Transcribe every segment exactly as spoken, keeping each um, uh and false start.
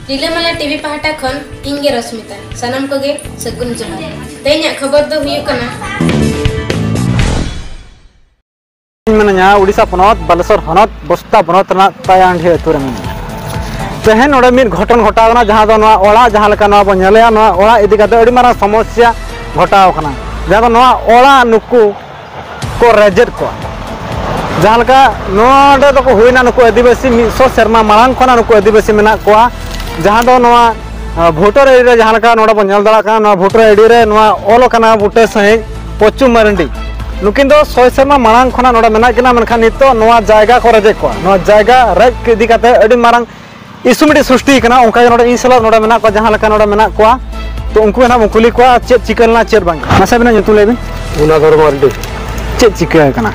ᱨᱤᱞᱟᱹᱢᱟᱞᱟ ᱴᱤᱵᱷᱤ ᱯᱟᱦᱴᱟ ᱠᱷᱚᱱ ᱤᱧ ᱜᱮ ᱨᱚᱥᱢᱤᱛᱟ᱾ ᱥᱟᱱᱟᱢ ᱠᱚᱜᱮ ᱥᱟᱹᱜᱩᱱ ᱡᱚᱦᱟᱨ᱾ ᱛᱮᱦᱮᱧᱟᱜ ᱠᱷᱚᱵᱚᱨ ᱫᱚ ᱦᱩᱭᱩᱜ ᱠᱟᱱᱟ, ᱤᱧ ᱢᱤᱱᱟᱹᱧᱟ ᱩᱰᱤᱥᱟ ᱯᱚᱱᱚᱛ, ᱵᱟᱞᱮᱥᱚᱨ ᱦᱚᱱᱚᱛ, ᱵᱚᱥᱛᱟ ᱵᱚᱱᱚᱛ ᱨᱮᱱᱟᱜ ᱛᱟᱭᱟᱱᱰᱤ ᱟᱹᱛᱩ ᱨᱮ ᱢᱤᱱᱟᱹᱧᱟ᱾ ᱛᱮᱦᱮᱧ ᱱᱚᱰᱮ ᱢᱤᱫ ᱜᱷᱚᱴᱚᱱ ᱜᱷᱚᱴᱟᱣ ᱮᱱᱟ, ᱡᱟᱦᱟᱸ ᱫᱚ ᱱᱚᱣᱟ ᱚᱲᱟᱜ, ᱡᱟᱦᱟᱸ ᱞᱮᱠᱟ ᱱᱚᱣᱟ ᱵᱚᱱ ᱧᱮᱞᱮᱜᱼᱟ, ᱱᱚᱣᱟ ᱚᱲᱟᱜ ᱤᱫᱤ ᱠᱟᱛᱮ ᱟᱹᱰᱤ ᱢᱟᱨᱟᱝ ᱥᱚᱢᱚᱥᱥᱟ ᱜᱷᱚᱴᱟᱣ ᱟᱠᱟᱱᱟ, ᱡᱟᱦᱟᱸ ᱫᱚ ᱱᱚᱣᱟ ᱚᱲᱟᱜ ᱱᱩᱠᱩ ᱠᱚ ᱨᱮᱡᱮᱫ ᱠᱚᱣᱟ᱾ ᱡᱟᱦᱟᱸ ᱞᱮᱠᱟ ᱱᱚᱰᱮ ᱫᱚᱠᱚ ᱦᱩᱭᱱᱟ ᱱᱩᱠᱩ ᱟᱹᱫᱤᱵᱟᱹᱥᱤ, ᱢᱤᱫ ᱥᱚ ᱥᱮᱨᱢᱟ ᱢᱟᱲᱟᱝ ᱠᱷᱚᱱᱟᱜ ᱱᱩᱠᱩ ᱟᱹᱫᱤᱵᱟᱹᱥᱤ ᱢᱮᱱᱟᱜ ᱠᱚᱣᱟ, ᱡᱟᱦᱟᱸ ᱫᱚ ᱱᱚᱣᱟ, ᱟᱸ, ᱵᱷᱳᱴᱟᱨ ᱟᱭᱰᱤ ᱨᱮ ᱡᱟᱦᱟᱸ ᱞᱮᱠᱟ ᱱᱚᱰᱮ ᱵᱚᱱ ᱧᱮᱞ ᱫᱟᱲᱮᱭᱟᱜ ᱠᱟᱱᱟ, ᱱᱚᱣᱟ ᱵᱷᱳᱴᱟᱨ ᱟᱭᱰᱤ ᱨᱮ ᱱᱚᱣᱟ ᱚᱞ ᱟᱠᱟᱱᱟ ᱵᱩᱴᱟᱹ ᱥᱟᱹᱦᱤᱡ ᱯᱚᱪᱪᱩ ᱢᱟᱨᱟᱱᱰᱤ᱾ ᱱᱩᱠᱤᱱ ᱫᱚ ᱥᱚᱭ ᱥᱮᱨᱢᱟ ᱢᱟᱲᱟᱝ ᱠᱷᱚᱱᱟᱜ ᱱᱚᱰᱮ ᱢᱮᱱᱟᱜ ᱠᱤᱱᱟ, ᱢᱮᱱᱠᱷᱟᱱ ᱱᱤᱛᱚᱜ ᱱᱚᱣᱟ ᱡᱟᱭᱜᱟ ᱠᱚ ᱨᱮᱡᱮᱫ ᱠᱚᱣᱟ᱾ ᱱᱚᱣᱟ ᱡᱟᱭᱜᱟ ᱨᱮᱡ ᱤᱫᱤ ᱠᱟᱛᱮ ᱟᱹᱰᱤ ᱢᱟᱨᱟᱝ ᱤᱥᱩ ᱢᱤᱫᱴᱤᱡ ᱥᱨᱤᱥᱴᱤ ᱠᱟᱱᱟ᱾ ᱚᱱᱠᱟ ᱜᱮ ᱱᱚᱰᱮ ᱤᱧ ᱥᱟᱞᱟᱜ ᱱᱚᱰᱮ ᱢᱮᱱᱟᱜ ᱠᱚᱣᱟ, ᱡᱟᱦᱟᱸ ᱞᱮᱠᱟ ᱱᱚᱰᱮ ᱢᱮᱱᱟᱜ ᱠᱚᱣᱟ, ᱛᱚ ᱩᱱᱠᱩ ᱜᱮ ᱱᱟᱦᱟᱜ ᱵᱚᱱ ᱠᱩᱞᱤ ᱠᱚᱣᱟ ᱪᱮᱫ ᱪᱤᱠᱟᱹ ᱞᱮᱱᱟ, ᱪᱮᱫ ᱵᱟᱝ᱾ ᱢᱟᱥᱮ ᱟᱵᱤᱱᱟᱜ ᱧᱩᱛᱩᱢ ᱞᱟᱹᱭ ᱵᱤᱱ᱾ ᱜᱩᱱᱟᱫᱷᱚᱨ ᱢᱟᱨᱰᱤ᱾ ᱪᱮᱫ ᱪᱤᱠᱟᱹ ᱟᱠᱟᱱᱟ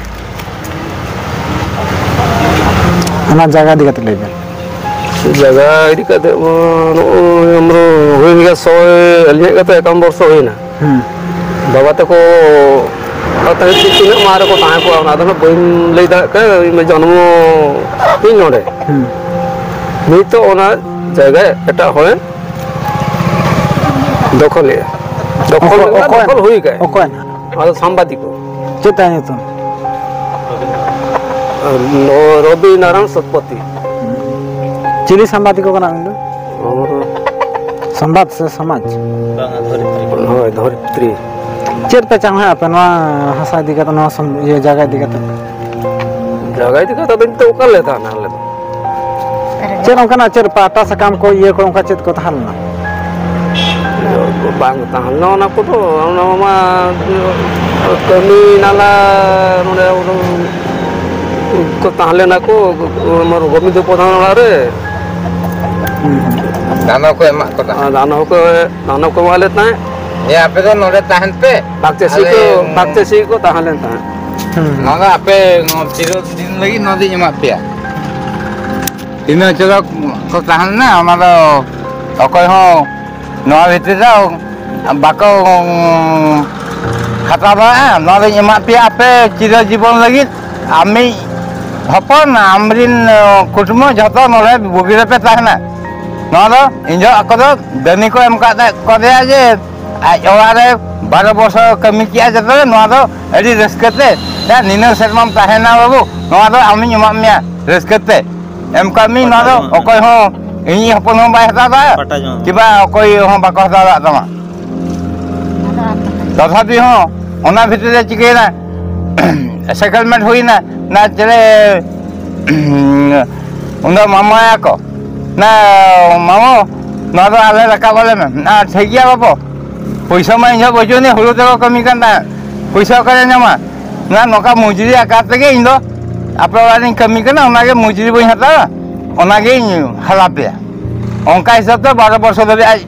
ᱚᱱᱟ ᱡᱟᱭᱜᱟ ᱤᱫᱤ ᱠᱟᱛᱮ ᱞᱟᱹᱭ ᱵᱤᱱ᱾ ᱡᱟᱭᱜᱟ ᱤᱫᱤ ᱠᱟᱛᱮ ᱢᱟ ᱱᱚᱜᱼᱚᱭ ᱟᱢᱨᱚ ᱦᱩᱭᱮᱱ ᱜᱮᱭᱟ ᱥᱚᱭ, ᱟᱹᱞᱤᱧᱟᱜ ᱠᱟᱛᱮ ᱮᱠᱟᱣᱩᱱᱴ ᱵᱚᱨᱥᱚ ᱦᱩᱭᱮᱱᱟ᱾ ᱦᱩᱸ᱾ ᱵᱟᱵᱟ ᱛᱟᱠᱚ ᱟᱨ ᱛᱟᱦᱮᱸ ᱛᱤᱱᱟᱹᱜ ᱢᱟᱲᱟᱝ ᱨᱮᱠᱚ ᱛᱟᱦᱮᱸ ᱠᱚᱜᱼᱟ, ᱚᱱᱟ ᱫᱚ ᱱᱟᱜ ᱵᱟᱹᱧ ᱞᱟᱹᱭ ᱫᱟᱲᱮᱭᱟᱜ ᱠᱟᱱᱟ᱾ ᱤᱧ ᱢᱟ ᱡᱚᱱᱢᱚ ᱤᱧ ᱱᱚᱰᱮ᱾ ᱦᱩᱸ᱾ ᱱᱤᱛᱚᱜ ᱚᱱᱟ ᱡᱟᱭᱜᱟ ᱮᱴᱟᱜ ᱦᱚᱲᱮ ᱫᱚᱠᱷᱚᱞᱮᱜᱼᱟ᱾ ᱫᱚᱠᱷᱚᱞ ᱚᱠᱚᱭ, ᱞᱮᱠᱟ ᱚᱠᱚᱭ, ᱫᱚᱠᱷᱚᱞ ᱦᱩᱭ ᱠᱟᱜᱼᱟ᱾ ᱚᱠᱚᱭ? ᱟᱫᱚ ᱥᱟᱢᱵᱟᱫᱤᱠ ᱠᱚ᱾ ᱪᱮᱫ ᱛᱟᱭ ᱧᱩᱛᱩᱢ? ᱨᱚᱵᱤ ᱱᱟᱨᱟᱭᱚᱱ ᱥᱚᱛᱯᱚᱛᱤ᱾ ᱪᱤᱞᱤ ᱥᱟᱢᱵᱟᱫᱤᱠ ᱠᱚ ᱠᱟᱱᱟ ᱩᱱᱤ ᱫᱚ? ᱚ᱾ ᱥᱚᱢᱵᱟᱫ ᱥᱮ ᱥᱚᱢᱟᱡᱽ? ᱦᱳᱭ, ᱫᱷᱚᱨᱤᱛᱨᱤ᱾ ᱪᱮᱫ ᱯᱮ ᱪᱟᱦᱟᱣᱮᱫ ᱟᱯᱮ ᱱᱚᱣᱟ ᱦᱟᱥᱟ ᱤᱫᱤ ᱠᱟᱛᱮ, ᱱᱚᱣᱟ ᱥᱚᱢ-, ᱤᱭᱟᱹ ᱡᱟᱭᱜᱟ ᱤᱫᱤ ᱠᱟᱛᱮ? ᱡᱟᱭᱜᱟ ᱤᱫᱤ ᱠᱟᱛᱮ ᱫᱚ ᱱᱤᱛᱚᱜ ᱚᱠᱟ ᱞᱮ ᱛᱟᱦᱮᱱᱟ ᱟᱞᱮ ᱫᱚ? ᱪᱮᱫ ᱚᱱᱠᱟᱱᱟᱜ ᱪᱮᱫ ᱯᱟᱴᱟ ᱥᱟᱠᱟᱢ ᱠᱚ ᱤᱭᱟᱹ ᱠᱚ ᱚᱱᱠᱟ ᱪᱮᱫ ᱠᱚ ᱛᱟᱦᱮᱸ ᱞᱮᱱᱟ? ᱵᱟᱝ ᱛᱟᱦᱮᱸ ᱞᱮᱱᱟ ᱚᱱᱟ ᱠᱚᱫᱚ᱾ ᱚᱱᱟ ᱢᱟ ᱠᱟᱹᱢᱤ ᱱᱟᱞᱟ ᱱᱚᱰᱮ ᱠᱚ ᱛᱟᱦᱮᱸ ᱞᱮᱱᱟ ᱠᱚ, ᱜᱳᱵᱤᱱᱫᱚ ᱯᱨᱚᱫᱷᱟᱱ ᱚᱲᱟᱜ ᱨᱮ᱾ ᱫᱟᱱᱚ ᱠᱚ ᱮᱢᱟᱜ ᱠᱚ ᱛᱟᱦᱮᱸᱫ᱾ ᱟᱨ ᱫᱟᱱᱚ ᱠᱚ, ᱫᱟᱱᱚ ᱠᱚ ᱮᱢᱟᱜ ᱞᱮ ᱛᱟᱦᱮᱸᱫ᱾ ᱦᱮᱸ, ᱟᱯᱮ ᱫᱚ ᱱᱚᱰᱮ ᱛᱟᱦᱮᱱ ᱯᱮ᱾ ᱵᱟᱜᱽ ᱪᱟᱹᱥᱤ ᱟᱞᱮ ᱠᱚ, ᱵᱟᱜᱽ ᱪᱟᱹᱥᱤ ᱠᱚ ᱛᱟᱦᱮᱸ ᱞᱮᱱ ᱛᱟᱦᱮᱸᱫ᱾ ᱦᱩᱸ᱾ ᱱᱚᱣᱟ ᱫᱚ ᱟᱯᱮ ᱱᱚᱣᱟ ᱪᱤᱨᱚ ᱫᱤᱱ ᱞᱟᱹᱜᱤᱫ ᱱᱚᱣᱟ ᱫᱚᱧ ᱮᱢᱟᱫ ᱯᱮᱭᱟ᱾ ᱤᱱᱟᱹ ᱪᱚᱨᱚᱠ ᱠᱚ ᱛᱟᱦᱮᱸ ᱞᱮᱱᱟ, ᱚᱱᱟ ᱫᱚ ᱚᱠᱚᱭ ᱦᱚᱸ ᱱᱚᱣᱟ ᱵᱷᱤᱛᱨᱤ ᱫᱚ ᱵᱟᱠᱚ ᱦᱟᱛᱟᱣ ᱫᱟᱲᱮᱭᱟᱜᱼᱟ᱾ ᱱᱚᱣᱟ ᱫᱚᱧ ᱮᱢᱟᱫ ᱯᱮᱭᱟ ᱟᱯᱮ ᱪᱤᱨᱚ ᱡᱤᱵᱚᱱ ᱞᱟᱹᱜᱤᱫ᱾ ᱟᱨ ᱢᱤᱫ ᱦᱚᱯᱚᱱ, ᱟᱢᱨᱤᱱ ᱠᱩᱴᱩᱢᱵᱚ ᱡᱷᱚᱛᱚ ᱱᱚᱰᱮ ᱵᱩᱜᱤ ᱨᱮᱯᱮ ᱛᱟᱦᱮᱱᱟ᱾ ᱱᱚᱣᱟ ᱫᱚ ᱤᱧ ᱫᱚ ᱟᱠᱚ ᱫᱚ ᱫᱟᱹᱱᱤ ᱠᱚ ᱮᱢ ᱠᱟᱫ ᱠᱚᱫᱮᱭᱟ ᱡᱮ ᱟᱡ ᱚᱲᱟᱜ ᱨᱮ ᱵᱟᱨᱚ ᱵᱚᱪᱷᱚᱨ ᱠᱟᱹᱢᱤ ᱠᱮᱜᱼᱟ ᱡᱚᱛᱚ, ᱱᱚᱣᱟ ᱫᱚ ᱟᱹᱰᱤ ᱨᱟᱹᱥᱠᱟᱹ ᱛᱮ, ᱭᱟ, ᱱᱤᱱᱟᱹᱜ ᱥᱮᱨᱢᱟᱢ ᱛᱟᱦᱮᱱᱟ ᱵᱟᱹᱵᱩ, ᱱᱚᱣᱟ ᱫᱚ ᱟᱢᱤᱧ ᱮᱢᱟᱫ ᱢᱮᱭᱟ ᱨᱟᱹᱥᱠᱟᱹ ᱛᱮ, ᱮᱢ ᱠᱟᱜ ᱢᱤᱧ᱾ ᱱᱚᱣᱟ ᱫᱚ ᱚᱠᱚᱭ ᱦᱚᱸ, ᱤᱧᱤᱡ ᱦᱚᱯᱚᱱ ᱦᱚᱸ ᱵᱟᱭ ᱦᱟᱛᱟᱣ ᱫᱟᱲᱮᱭᱟᱜᱼᱟ, ᱯᱟᱴᱟ ᱡᱚᱢᱟ᱾ ᱠᱤ ᱵᱟ ᱚᱠᱚᱭ ᱦᱚᱸ ᱵᱟᱠᱚ ᱦᱟᱛᱟᱣ ᱫᱟᱲᱮᱭᱟᱜ ᱛᱟᱢᱟ᱾ ᱛᱚᱛᱷᱟᱯᱤ ᱦᱚᱸ ᱚᱱᱟ ᱵᱷᱤᱛᱨᱤ ᱨᱮ ᱪᱤᱠᱟᱹᱭᱮᱱᱟ, ᱥᱮᱴᱮᱞᱢᱮᱱᱴ ᱦᱩᱭᱱᱟ, ᱱᱟ ᱪᱮᱞᱮ ᱩᱱᱫᱚ ᱢᱟᱢᱟᱭᱟ ᱠᱚ, ᱱᱟ ᱢᱟᱢᱚ, ᱱᱚᱣᱟ ᱫᱚ ᱟᱞᱮ ᱨᱟᱠᱟᱵ ᱟᱞᱮ ᱢᱮ᱾ ᱱᱟ ᱴᱷᱤᱠ ᱜᱮᱭᱟ ᱵᱟᱵᱚ, ᱯᱩᱭᱥᱟᱹ ᱢᱟ ᱤᱧ ᱦᱚᱸ ᱵᱟᱹᱪᱩᱜ ᱟᱹᱱᱤᱡ, ᱦᱩᱲᱩ ᱛᱮᱠᱚ ᱠᱟᱹᱢᱤ ᱠᱟᱱ ᱛᱟᱦᱮᱸᱫ, ᱯᱩᱭᱥᱟᱹ ᱚᱠᱟᱨᱮ ᱧᱟᱢᱟ? ᱱᱟ ᱱᱚᱝᱠᱟ ᱢᱚᱡᱩᱨᱤ ᱟᱠᱟᱨ ᱛᱮᱜᱮ ᱤᱧ ᱫᱚ ᱟᱯᱮ ᱚᱲᱟᱜ ᱨᱤᱧ ᱠᱟᱹᱢᱤ ᱠᱟᱱᱟ, ᱚᱱᱟᱜᱮ ᱢᱚᱡᱩᱨᱤ ᱵᱟᱹᱧ ᱦᱟᱛᱟᱣᱟ, ᱚᱱᱟᱜᱤᱧ ᱦᱟᱞᱟ ᱯᱮᱭᱟ᱾ ᱚᱱᱠᱟ ᱦᱤᱥᱟᱹᱵ ᱛᱮ ᱵᱟᱨᱚ ᱵᱚᱨᱥᱚ ᱫᱷᱟᱹᱵᱤᱡ ᱟᱡ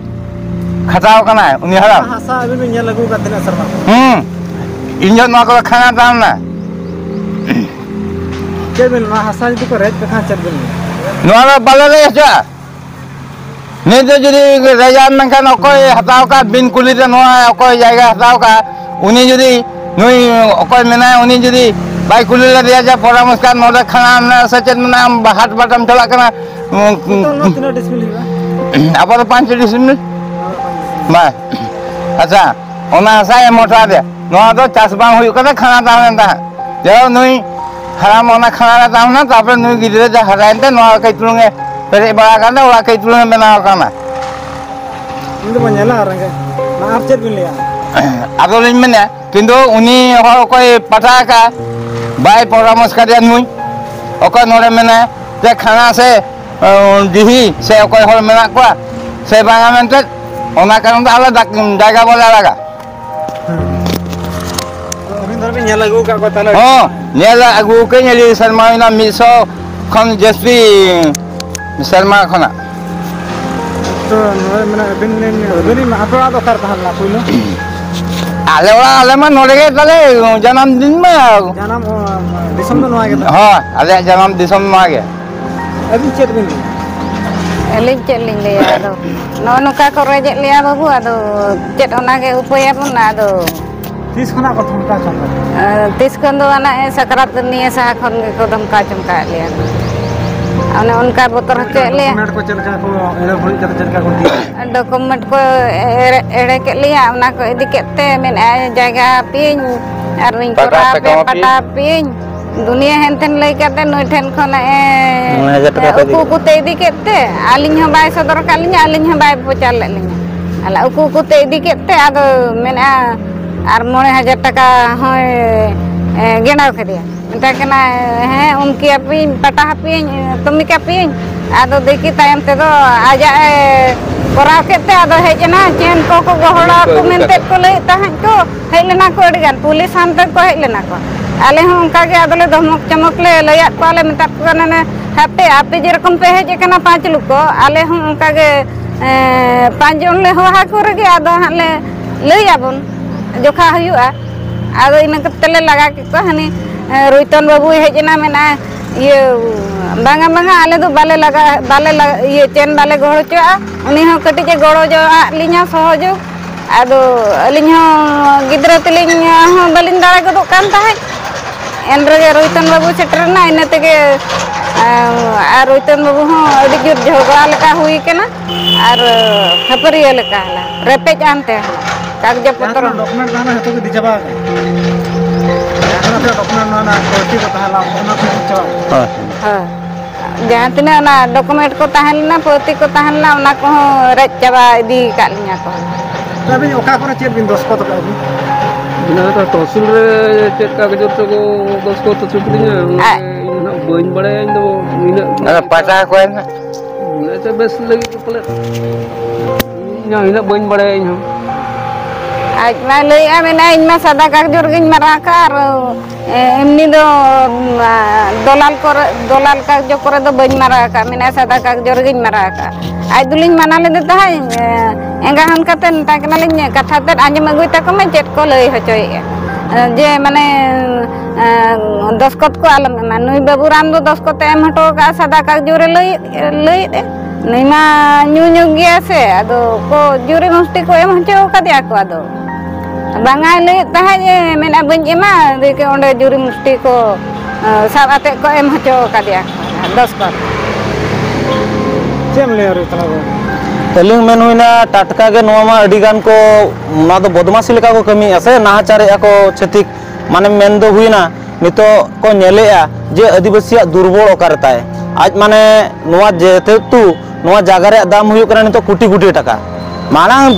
ᱠᱷᱟᱴᱟᱣ ᱠᱟᱱᱟᱭ ᱩᱱᱤ ᱦᱟᱲᱟᱢ᱾ ᱦᱟᱥᱟ ᱟᱹᱵᱤᱱ ᱵᱤᱱ ᱧᱮᱞ ᱟᱹᱜᱩ ᱟᱠᱟᱫ ᱛᱤᱱᱟᱹᱜ ᱥᱮᱨᱢᱟ ᱠᱷᱚᱱ? ᱦᱩᱸ, ᱤᱧ ᱡᱚᱦᱚᱜ ᱱᱚᱣᱟ ᱠᱚᱨᱮ ᱠᱷᱟᱱᱟ ᱛᱟᱦᱮᱸ ᱞᱮᱱᱟ᱾ ᱪᱮᱫ ᱵᱤᱱ, ᱱᱚᱣᱟ ᱦᱟᱥᱟ ᱡᱩᱫᱤ ᱠᱚ ᱨᱮᱡ ᱞᱮᱠᱷᱟᱱ ᱪᱮᱫ ᱵᱤᱱ ᱞᱟᱹᱭᱟ? ᱱᱚᱣᱟ ᱫᱚ ᱵᱟᱞᱮ ᱨᱮᱡ ᱦᱚᱪᱚᱜᱼᱟ᱾ ᱱᱤᱛ ᱫᱚ ᱡᱩᱫᱤ ᱨᱮᱡᱟᱜ ᱢᱮᱱᱠᱷᱟᱱ ᱚᱠᱚᱭ ᱦᱟᱛᱟᱣ ᱠᱟᱜ, ᱵᱤᱱ ᱠᱩᱞᱤ ᱛᱮ ᱱᱚᱣᱟ ᱚᱠᱚᱭ ᱡᱟᱭᱜᱟ ᱦᱟᱛᱟᱣ ᱠᱟᱜ, ᱩᱱᱤ ᱡᱩᱫᱤ ᱱᱩᱭ ᱚᱠᱚᱭ ᱢᱮᱱᱟᱭ, ᱩᱱᱤ ᱡᱩᱫᱤ ᱵᱟᱭ ᱠᱩᱞᱤ ᱞᱮᱫᱮᱭᱟ ᱡᱮ ᱯᱚᱨᱟᱢᱚᱥᱠᱟᱨ ᱱᱚᱰᱮ ᱠᱷᱟᱱᱟ ᱢᱮᱱᱟᱜᱼᱟ ᱥᱮ ᱪᱮᱫ ᱢᱮᱱᱟᱜᱼᱟ, ᱟᱢ ᱦᱟᱴ ᱵᱟᱴᱟᱢ ᱪᱟᱞᱟᱜ ᱠᱟᱱᱟ, ᱩᱸ, ᱱᱤᱛᱚᱜ ᱱᱚᱣᱟ ᱛᱤᱱᱟᱹᱜ ᱰᱤᱥᱢᱤᱞ ᱦᱩᱭᱩᱜᱼᱟ? ᱟᱵᱚ ᱫᱚ ᱯᱟᱸᱪ ᱰᱤᱥᱢᱤᱞ᱾ ᱵᱟᱝ᱾ ᱟᱪᱪᱷᱟ, ᱚᱱᱟ ᱦᱟᱥᱟᱭ ᱮᱢ ᱦᱚᱴᱚ ᱟᱫᱮᱭᱟ᱾ ᱱᱚᱣᱟ ᱫᱚ ᱪᱟᱥ ᱵᱟᱝ ᱦᱩᱭᱩᱜ ᱠᱟᱱᱟ, ᱠᱷᱟᱱᱟ ᱛᱟᱦᱮᱸ ᱞᱮᱱ ᱛᱟᱦᱮᱸᱫ᱾ ᱡᱟᱭᱦᱳᱠ, ᱱᱩᱭ ᱦᱟᱲᱟᱢ ᱚᱱᱟ ᱠᱷᱟᱱᱟ ᱨᱮ ᱛᱟᱦᱮᱸ ᱞᱮᱱᱟ, ᱛᱟᱨᱯᱚᱨᱮ ᱱᱩᱭ ᱜᱤᱫᱽᱨᱟᱹ ᱡᱟ ᱦᱟᱨᱟᱭᱮᱱ ᱛᱮ ᱱᱚᱣᱟ ᱠᱟᱹᱡ ᱪᱩᱞᱩᱝ ᱮ ᱯᱮᱨᱮᱡ ᱵᱟᱲᱟ ᱟᱠᱟᱱ ᱛᱮ ᱚᱲᱟᱜ ᱠᱟᱹᱡ ᱪᱩᱞᱩᱝ ᱮ ᱵᱮᱱᱟᱣ ᱟᱠᱟᱱᱟ᱾ ᱩᱱᱤ ᱫᱚ ᱵᱟᱝ ᱧᱮᱞᱟ ᱟᱨ ᱨᱮᱸᱜᱮᱡ᱾ ᱢᱟ, ᱟᱨ ᱪᱮᱫ ᱵᱤᱱ ᱞᱟᱹᱭᱟ? ᱟᱫᱚ ᱞᱤᱧ ᱢᱮᱱᱮᱫᱼᱟ, ᱠᱤᱱᱛᱩ ᱩᱱᱤ ᱦᱚᱲ ᱚᱠᱚᱭ ᱯᱟᱴᱟ ᱟᱠᱟᱫ, ᱵᱟᱭ ᱯᱚᱨᱟᱢᱚᱥ ᱠᱟᱫᱮᱭᱟ ᱱᱩᱭ᱾ ᱚᱠᱚᱭ ᱱᱚᱰᱮ ᱢᱮᱱᱟᱭ ᱡᱮ ᱠᱷᱟᱱᱟ ᱥᱮ, ᱚ, ᱰᱤᱦᱤ ᱥᱮ ᱚᱠᱚᱭ ᱦᱚᱲ ᱢᱮᱱᱟᱜ ᱠᱚᱣᱟ ᱥᱮ ᱵᱟᱝᱟ ᱢᱮᱱᱛᱮ, ᱚᱱᱟ ᱠᱟᱨᱚᱱ ᱛᱮ ᱟᱞᱮ ᱫᱟᱜ-, ᱡᱟᱭᱜᱟ ᱵᱟᱞᱮ ᱟᱲᱟᱜᱟ᱾ ᱦᱩᱸ᱾ ᱟᱹᱵᱤᱱ ᱫᱚ ᱵᱤᱱ ᱧᱮᱞ ᱟᱹᱜᱩ ᱟᱠᱟᱫ ᱠᱚᱣᱟ ᱛᱟᱦᱞᱮ? ᱦᱚᱸ, ᱧᱮᱞ ᱟᱹᱜᱩ ᱠᱟᱹᱧ ᱟᱹᱰᱤ ᱥᱮᱨᱢᱟ ᱦᱩᱭᱱᱟ, ᱢᱤᱫ ᱥᱚ ᱠᱷᱚᱱ ᱡᱟᱹᱥᱛᱤ ᱥᱮᱨᱢᱟ ᱠᱷᱚᱱᱟᱜ᱾ ᱛᱚ, ᱱᱚᱜᱼᱚᱭ ᱢᱟᱱᱮ ᱟᱹᱵᱤᱱ, ᱟᱹᱵᱤᱱ, ᱟᱯᱮ ᱚᱲᱟᱜ ᱫᱚ ᱚᱠᱟ ᱨᱮ ᱛᱟᱦᱮᱸ ᱞᱮᱱᱟ ᱯᱩᱭᱞᱩ? ᱟᱞᱮ ᱚᱲᱟᱜ, ᱟᱞᱮ ᱢᱟ ᱱᱚᱰᱮ ᱜᱮ ᱛᱟᱞᱮ ᱡᱟᱱᱟᱢ ᱫᱤᱱ ᱢᱟ᱾ ᱡᱟᱱᱟᱢ, ᱚ, ᱫᱤᱥᱚᱢ ᱫᱚ ᱱᱚᱣᱟ ᱜᱮ ᱛᱟᱦᱮᱸ? ᱦᱳᱭ, ᱟᱞᱮᱭᱟᱜ ᱡᱟᱱᱟᱢ ᱫᱤᱥᱚᱢ ᱱᱚᱣᱟ ᱜᱮ᱾ ᱟᱹᱵᱤᱱ ᱪᱮᱫ ᱵᱤᱱ ᱞᱟᱹᱭᱟ? ᱟᱹᱞᱤᱧ ᱪᱮᱫ ᱞᱤᱧ ᱞᱟᱹᱭᱟ, ᱟᱫᱚ ᱱᱚᱜᱼᱚ ᱱᱚᱝᱠᱟ ᱠᱚ ᱨᱮᱡᱮᱫ ᱞᱮᱭᱟ ᱵᱟᱹᱵᱩ, ᱟᱫᱚ ᱪᱮᱫ ᱚᱱᱟ ᱜᱮ ᱩᱯᱟᱹᱭᱟᱵᱚᱱ, ᱟᱫᱚ ᱛᱤᱥ ᱠᱷᱚᱱᱟᱜ ᱠᱚ ᱫᱷᱚᱢᱠᱟᱣ ᱪᱚᱢᱠᱟᱣ? ᱛᱤᱥ ᱠᱷᱚᱱ ᱫᱚ ᱚᱱᱟ ᱥᱟᱠᱨᱟᱛ ᱱᱤᱭᱟᱹ ᱥᱟᱦᱟ ᱠᱷᱚᱱ ᱜᱮᱠᱚ ᱫᱷᱚᱢᱠᱟᱣ ᱪᱚᱢᱠᱟᱣᱮᱫ ᱞᱮᱭᱟ᱾ ᱚᱱᱮ ᱚᱱᱠᱟ ᱵᱚᱛᱚᱨ ᱦᱚᱪᱚᱭᱮᱫ ᱞᱮᱭᱟ᱾ ᱰᱚᱠᱩᱢᱮᱱᱴ ᱠᱚ ᱪᱮᱫ ᱞᱮᱠᱟ ᱠᱚ ᱮᱲᱮ ᱵᱷᱩᱲᱤ ᱠᱟᱛᱮ ᱪᱮᱫ ᱞᱮᱠᱟ ᱠᱚ ᱤᱫᱤᱭᱮᱫᱟ? ᱰᱚᱠᱩᱢᱮᱱᱴ ᱠᱚ ᱮᱲᱮ, ᱮᱲᱮ ᱠᱮᱫ ᱞᱮᱭᱟ, ᱚᱱᱟ ᱠᱚ ᱤᱫᱤ ᱠᱮᱫ ᱛᱮ ᱢᱮᱱᱮᱫᱼᱟᱭ ᱡᱟᱭᱜᱟ ᱟᱹᱯᱤᱭᱟᱹᱧ ᱟᱨ ᱤᱧ ᱯᱟᱴᱟ ᱠᱚᱨᱟᱣ ᱟᱯᱮ, ᱯᱮ ᱠᱟᱢ ᱟᱯᱮ᱾ ᱯᱟᱴᱟ ᱟᱹᱯᱤᱭᱟᱹᱧ᱾ ᱫᱩᱱᱤᱭᱟᱹ ᱦᱮᱱᱛᱮᱱ ᱞᱟᱹᱭ ᱠᱟᱛᱮ ᱱᱩᱭ ᱴᱷᱮᱱ ᱠᱷᱚᱱ ᱮ, ᱢᱚᱬᱮ ᱦᱟᱡᱟᱨ ᱴᱟᱠᱟ ᱮ, ᱯᱮ ᱤᱫᱤ ᱩᱠᱩ ᱠᱮᱫᱟ᱾ ᱩᱠᱩ ᱛᱮ ᱤᱫᱤ ᱠᱮᱫ ᱛᱮ ᱟᱹᱞᱤᱧ ᱦᱚᱸ ᱵᱟᱭ ᱥᱚᱫᱚᱨ ᱟᱠᱟᱫ ᱞᱤᱧᱟ, ᱟᱹᱞᱤᱧ ᱦᱚᱸ ᱵᱟᱭ ᱯᱨᱚᱪᱟᱨ ᱞᱮᱫ ᱞᱤᱧᱟ᱾ ᱟᱞᱮ ᱩᱠᱩ ᱩᱠᱩ ᱛᱮ ᱤᱫᱤ ᱠᱮᱫ ᱛᱮ ᱟᱫᱚ ᱢᱮᱱᱮᱫᱼᱟ ᱟᱨ ᱢᱚᱬᱮ ᱦᱟᱡᱟᱨ ᱴᱟᱠᱟ ᱦᱚᱸᱭ, ᱮ, ᱜᱮᱸᱰᱟᱣ ᱠᱮᱫᱮᱭᱟ᱾ ᱢᱮᱛᱟᱭ ᱠᱟᱱᱟ, "ᱦᱮᱸ, ᱩᱢᱠᱤ ᱟᱯᱮᱭᱟᱹᱧ, ᱯᱟᱴᱟ ᱦᱟᱯᱮᱭᱟᱹᱧ, ᱛᱩᱢᱤ ᱠᱟᱯᱮᱭᱟᱹᱧ᱾" ᱟᱫᱚ ᱫᱮᱠᱷᱤ ᱛᱟᱭᱚᱢ ᱛᱮᱫᱚ ᱟᱡᱟᱜ ᱮ ᱠᱚᱨᱟᱣ ᱠᱮᱫ ᱛᱮ ᱟᱫᱚ ᱦᱮᱡ ᱮᱱᱟ, ᱪᱮᱱ ᱠᱚᱠᱚ ᱜᱚᱦᱚᱲᱟ ᱠᱚ ᱢᱮᱱᱛᱮ ᱠᱚ ᱞᱟᱹᱭᱮᱫ ᱛᱟᱦᱮᱸᱫ ᱠᱚ, ᱦᱮᱡ ᱞᱮᱱᱟ ᱠᱚ ᱟᱹᱰᱤ ᱜᱟᱱ, ᱯᱩᱞᱤᱥ ᱦᱟᱱᱛᱮ ᱠᱚ ᱦᱮᱡ ᱞᱮᱱᱟ ᱠᱚ᱾ ᱟᱞᱮ ᱦᱚᱸ ᱚᱱᱠᱟ ᱜᱮ ᱟᱫᱚᱞᱮ ᱫᱷᱚᱢᱚᱠ ᱪᱚᱢᱚᱠ ᱞᱮ ᱞᱟᱹᱭᱟᱫ ᱠᱚᱣᱟ, ᱞᱮ ᱢᱮᱛᱟᱫ ᱠᱚ ᱠᱟᱱᱟ, ᱦᱟᱯᱮ ᱟᱯᱮ ᱡᱮᱨᱚᱠᱚᱢ ᱯᱮ ᱦᱮᱡ ᱟᱠᱟᱱᱟ ᱯᱟᱸᱪ ᱞᱚᱠᱷᱚ, ᱟᱞᱮ ᱦᱚᱸ ᱚᱱᱠᱟ ᱜᱮ, ᱮᱸ, ᱯᱟᱸᱪ ᱡᱚᱱ ᱞᱮ ᱦᱚᱦᱚ ᱟᱠᱚ ᱨᱮᱜᱮ ᱟᱫᱚ ᱦᱟᱸᱜ ᱞᱮ ᱞᱟᱹᱭ ᱟᱵᱚᱱ ᱡᱚᱠᱷᱟ ᱦᱩᱭᱩᱜᱼᱟ᱾ ᱟᱫᱚ ᱤᱱᱟᱹ ᱠᱟᱛᱮ ᱞᱮ ᱞᱟᱜᱟ ᱠᱮᱫ ᱠᱚᱣᱟ᱾ ᱦᱟᱹᱱᱤ, ᱮᱸ, ᱨᱚᱭᱛᱚᱱ ᱵᱟᱹᱵᱩᱭ ᱦᱮᱡ ᱮᱱᱟ, ᱢᱮᱱᱟ, "ᱤᱭᱟᱹ, ᱵᱟᱝᱟ, ᱵᱟᱝᱟ, ᱟᱞᱮ ᱫᱚ ᱵᱟᱞᱮ ᱞᱟᱜᱟ, ᱵᱟᱞᱮ ᱞᱟ-, ᱤᱭᱟᱹ, ᱪᱮᱱ ᱵᱟᱞᱮ ᱜᱚᱦᱚᱲ ᱦᱚᱪᱚᱣᱟᱜᱼᱟ, ᱩᱱᱤ ᱦᱚᱸ ᱠᱟᱹᱴᱤᱡ ᱮ ᱜᱚᱲᱚ ᱡᱚ ᱟᱫ ᱞᱤᱧᱟ ᱥᱚᱦᱚᱡᱳᱜᱽ᱾" ᱟᱫᱚ ᱟᱹᱞᱤᱧ ᱦᱚᱸ ᱜᱤᱫᱽᱨᱟᱹ ᱛᱮᱞᱤᱧ ᱦᱚᱸ ᱵᱟᱹᱞᱤᱧ ᱫᱟᱲᱮ ᱜᱚᱫᱚᱜ ᱠᱟᱱ ᱛᱟᱦᱮᱸᱫ᱾ ᱮᱱ ᱨᱮᱜᱮ ᱨᱚᱭᱛᱚᱱ ᱵᱟᱹᱵᱩ ᱥᱮᱴᱮᱨ ᱮᱱᱟ, ᱤᱱᱟᱹ ᱛᱮᱜᱮ, ᱮᱸ, ᱟᱨ ᱨᱚᱭᱛᱚᱱ ᱵᱟᱹᱵᱩ ᱦᱚᱸ ᱟᱹᱰᱤ ᱡᱳᱨ ᱡᱷᱚᱜᱽᱲᱟ ᱞᱮᱠᱟ ᱦᱩᱭ ᱠᱟᱱᱟ ᱟᱨ ᱠᱷᱟᱹᱯᱟᱹᱨᱤᱭᱟᱹ ᱞᱮᱠᱟ ᱦᱟᱱᱟ ᱨᱮᱯᱮᱡ ᱟᱱ ᱛᱮ ᱦᱟᱱᱟ ᱠᱟᱜᱽᱡᱚ ᱡᱟᱦᱟᱸ ᱯᱚᱛᱨᱚ᱾ ᱛᱤᱱᱟᱹᱜ ᱰᱚᱠᱩᱢᱮᱱᱴ ᱛᱟᱦᱮᱱᱟ ᱡᱚᱛᱚ ᱜᱮ ᱤᱫᱤ ᱪᱟᱵᱟ ᱟᱠᱟᱱᱟ᱾ ᱡᱟᱦᱟᱸ ᱛᱤᱱᱟᱹᱜ ᱰᱚᱠᱩᱢᱮᱱᱴ ᱱᱚᱣᱟ ᱨᱮᱱᱟᱜ ᱠᱚᱯᱤ ᱠᱚ ᱛᱟᱦᱮᱸ ᱞᱮᱱᱟ ᱚᱱᱟ ᱠᱚ ᱤᱫᱤ ᱪᱟᱵᱟ ᱟᱠᱟᱱᱟ᱾ ᱦᱳᱭ᱾ ᱦᱳᱭ᱾ ᱡᱟᱦᱟᱸ ᱛᱤᱱᱟᱹᱜ ᱚᱱᱟ ᱰᱚᱠᱩᱢᱮᱱᱴ ᱠᱚ ᱛᱟᱦᱮᱸ ᱞᱮᱱᱟ, ᱯᱩᱛᱷᱤ ᱠᱚ ᱛᱟᱦᱮᱸ ᱞᱮᱱᱟ, ᱚᱱᱟ ᱠᱚᱦᱚᱸ ᱨᱮᱡ ᱪᱟᱵᱟ ᱤᱫᱤ ᱟᱠᱟᱫ ᱞᱤᱧᱟ ᱠᱚ᱾ ᱟᱹᱵᱤᱱ ᱚᱠᱟ ᱠᱚᱨᱮ ᱪᱮᱫ ᱵᱤᱱ ᱫᱚᱥᱠᱚᱛ ᱟᱠᱟᱫ ᱵᱤᱱ? ᱚᱱᱟ ᱛᱚ ᱛᱚᱦᱥᱤᱞ ᱨᱮ ᱪᱮᱫ ᱠᱟᱜᱚᱡᱽ ᱨᱮᱪᱚ ᱠᱚ ᱫᱚᱥᱠᱚᱛ ᱦᱚᱪᱚ ᱠᱤᱫᱤᱧᱟ, ᱚᱱᱟ ᱟᱡ ᱜᱮ ᱤᱧ ᱦᱟᱸᱜ ᱵᱟᱹᱧ ᱵᱟᱲᱟᱭᱟ, ᱤᱧ ᱫᱚ ᱤᱱᱟᱹᱜ ᱟᱫᱚ ᱯᱟᱴᱟ ᱠᱚ ᱮᱢ ᱢᱮ᱾ ᱚᱱᱟ ᱪᱚ ᱵᱮᱥ ᱞᱟᱹᱜᱤᱫ ᱜᱮ ᱯᱟᱞᱮᱫ᱾ ᱤᱧ ᱦᱚᱸ ᱤᱱᱟᱹᱜ ᱵᱟᱹᱧ ᱵᱟᱲᱟᱭᱟ ᱤᱧ ᱦᱚᱸ᱾ ᱟᱡ ᱢᱟᱭ ᱞᱟᱹᱭᱮᱜᱼᱟ, ᱢᱮᱱᱟ, "ᱤᱧ ᱢᱟ ᱥᱟᱫᱟ ᱠᱟᱜᱚᱡᱽ ᱨᱮᱜᱮᱧ ᱢᱟᱨᱟᱣ ᱟᱠᱟᱫ ᱟᱨ, ᱮ, ᱮᱢᱱᱤ ᱫᱚ, ᱩᱢ, ᱟ, ᱫᱚᱞᱟᱞ ᱠᱚᱨᱮ, ᱫᱚᱞᱟᱞ ᱠᱟᱜᱚᱡᱽ ᱠᱚᱨᱮ ᱫᱚ ᱵᱟᱹᱧ ᱢᱟᱨᱟᱣ ᱟᱠᱟᱫ, ᱢᱮᱱᱟ ᱥᱟᱫᱟ ᱠᱟᱜᱚᱡᱽ ᱨᱮᱜᱮᱧ ᱢᱟᱨᱟᱣ ᱟᱠᱟᱫ᱾" ᱟᱡ ᱫᱚᱞᱤᱧ ᱢᱟᱱᱟ ᱞᱮᱫᱮ ᱛᱟᱦᱮᱸᱫ, ᱮ, ᱮᱸᱜᱟ ᱦᱚᱱ ᱠᱟᱛᱮ ᱢᱮᱛᱟᱭ ᱠᱟᱱᱟᱞᱤᱧ, "ᱠᱟᱛᱷᱟ ᱛᱮᱫ ᱟᱸᱡᱚᱢ ᱟᱹᱜᱩᱭ ᱛᱟᱠᱚ ᱢᱮ, ᱪᱮᱫ ᱠᱚ ᱞᱟᱹᱭ ᱦᱚᱪᱚᱭᱮᱫᱼᱟ, ᱮ, ᱡᱮ ᱢᱟᱱᱮ, ᱮ, ᱫᱚᱥᱠᱚᱛ ᱠᱚ ᱟᱞᱚᱢ ᱮᱢᱟ, ᱱᱩᱭ ᱵᱟᱹᱵᱩ ᱨᱟᱢ ᱫᱚ ᱫᱚᱥᱠᱚᱛ ᱮ ᱮᱢ ᱦᱚᱴᱚ ᱟᱠᱟᱫᱼᱟ ᱥᱟᱫᱟ ᱠᱟᱜᱚᱡᱽ ᱨᱮ ᱞᱟᱹᱭ, ᱞᱟᱹᱭᱮᱫ ᱮ, ᱱᱩᱭ ᱢᱟ ᱧᱩ ᱧᱩ ᱜᱮᱭᱟ ᱥᱮ, ᱟᱫᱚ ᱠᱚ ᱡᱩᱨᱤ ᱢᱩᱥᱴᱤ ᱠᱚ ᱮᱢ ᱦᱚᱪᱚ ᱟᱠᱟᱫᱮᱭᱟ ᱠᱚ ᱟᱫᱚ᱾ ᱵᱟᱝᱟᱭ ᱞᱟᱹᱭᱮᱫ ᱛᱟᱦᱮᱸᱫ ᱮ, ᱢᱮᱱᱟ ᱵᱟᱹᱧ ᱮᱢᱟ, ᱫᱤᱭᱮ ᱚᱸᱰᱮ ᱡᱩᱨᱤ ᱢᱩᱥᱴᱤ ᱠᱚ ᱥᱟᱵ ᱟᱛᱮᱫ ᱠᱚ ᱮᱢ ᱦᱚᱪᱚ ᱟᱠᱟᱫᱮᱭᱟ ᱫᱚᱥ ᱠᱚ᱾ ᱪᱮᱫ ᱮᱢ ᱞᱟᱹᱭᱟ ᱨᱩᱛᱷᱟᱱᱟ ᱵᱟᱹᱵᱩ? ᱟᱹᱞᱤᱧ ᱢᱮᱱ ᱦᱩᱭᱱᱟ, ᱴᱟᱴᱠᱟ ᱜᱮ ᱱᱚᱣᱟ ᱢᱟ ᱟᱹᱰᱤ ᱜᱟᱱ ᱠᱚ, ᱱᱚᱣᱟ ᱫᱚ ᱵᱚᱫᱢᱟᱥᱤ ᱞᱮᱠᱟ ᱠᱚ ᱠᱟᱹᱢᱤᱭᱮᱫᱼᱟ ᱥᱮ, ᱱᱟᱦᱟᱪᱟᱨᱮᱫᱼᱟ ᱠᱚ ᱪᱷᱟᱹᱛᱤᱠ᱾ ᱢᱟᱱᱮ ᱢᱮᱱ ᱫᱚ ᱦᱩᱭᱱᱟ, ᱱᱤᱛᱚᱜ ᱠᱚ ᱧᱮᱞᱮᱜᱼᱟ ᱡᱮ ᱟᱹᱫᱤᱵᱟᱹᱥᱤᱭᱟᱜ ᱫᱩᱨᱵᱚᱞ ᱚᱠᱟᱨᱮ ᱛᱟᱭ᱾ ᱟᱡ ᱢᱟᱱᱮ ᱱᱚᱣᱟ ᱡᱮᱦᱮᱛᱩ ᱱᱚᱣᱟ ᱡᱟᱭᱜᱟ ᱨᱮᱭᱟᱜ ᱫᱟᱢ ᱦᱩᱭᱩᱜ ᱠᱟᱱᱟ ᱱᱤᱛᱚᱜ ᱠᱳᱴᱤ ᱠᱳᱴᱤ ᱴᱟᱠᱟ᱾ ᱢᱟᱲᱟᱝ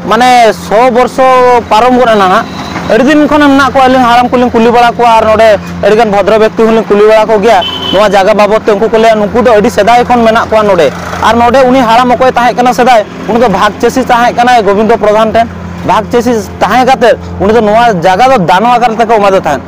ᱢᱟᱱᱮ ᱥᱚ ᱵᱚᱨᱥᱚ ᱯᱟᱨᱚᱢ ᱜᱚᱫ ᱮᱱᱟ ᱱᱟᱦᱟᱜ, ᱟᱹᱰᱤ ᱫᱤᱱ ᱠᱷᱚᱱ ᱢᱮᱱᱟᱜ ᱠᱚᱣᱟ᱾ ᱟᱹᱞᱤᱧ ᱦᱟᱲᱟᱢ ᱠᱚᱞᱤᱧ ᱠᱩᱞᱤ ᱵᱟᱲᱟ ᱠᱚᱣᱟ ᱟᱨ ᱱᱚᱰᱮ ᱟᱹᱰᱤᱜᱟᱱ ᱵᱷᱚᱫᱨᱚ ᱵᱮᱠᱛᱤ ᱦᱚᱸᱞᱤᱧ ᱠᱩᱞᱤ ᱵᱟᱲᱟ ᱠᱚᱜᱮᱭᱟ ᱱᱚᱣᱟ ᱡᱟᱭᱜᱟ ᱵᱟᱵᱚᱫ ᱛᱮ᱾ ᱩᱱᱠᱩ ᱠᱚ ᱞᱟᱹᱭᱟ ᱱᱩᱠᱩ ᱫᱚ ᱟᱹᱰᱤ ᱥᱮᱫᱟᱭ ᱠᱷᱚᱱ ᱢᱮᱱᱟᱜ ᱠᱚᱣᱟ ᱱᱚᱰᱮ᱾ ᱟᱨ ᱱᱚᱰᱮ ᱩᱱᱤ ᱦᱟᱲᱟᱢ ᱚᱠᱚᱭ ᱛᱟᱦᱮᱸ ᱠᱟᱱᱟ ᱥᱮᱫᱟᱭ, ᱩᱱᱤ ᱫᱚ ᱵᱷᱟᱜᱽ ᱪᱟᱹᱥᱤ ᱛᱟᱦᱮᱸ ᱠᱟᱱᱟᱭ ᱜᱳᱵᱤᱱᱫᱚ ᱯᱨᱚᱫᱷᱟᱱ ᱴᱷᱮᱱ᱾ ᱵᱷᱟᱜᱽ ᱪᱟᱹᱥᱤ ᱛᱟᱦᱮᱸ ᱠᱟᱛᱮ ᱩᱱᱤ ᱫᱚ ᱱᱚᱣᱟ ᱡᱟᱭᱜᱟ ᱫᱚ ᱫᱟᱱᱚ ᱟᱠᱟᱨ ᱛᱮᱠᱚ ᱮᱢᱟᱫᱮ ᱛᱟᱦᱮᱸᱫ,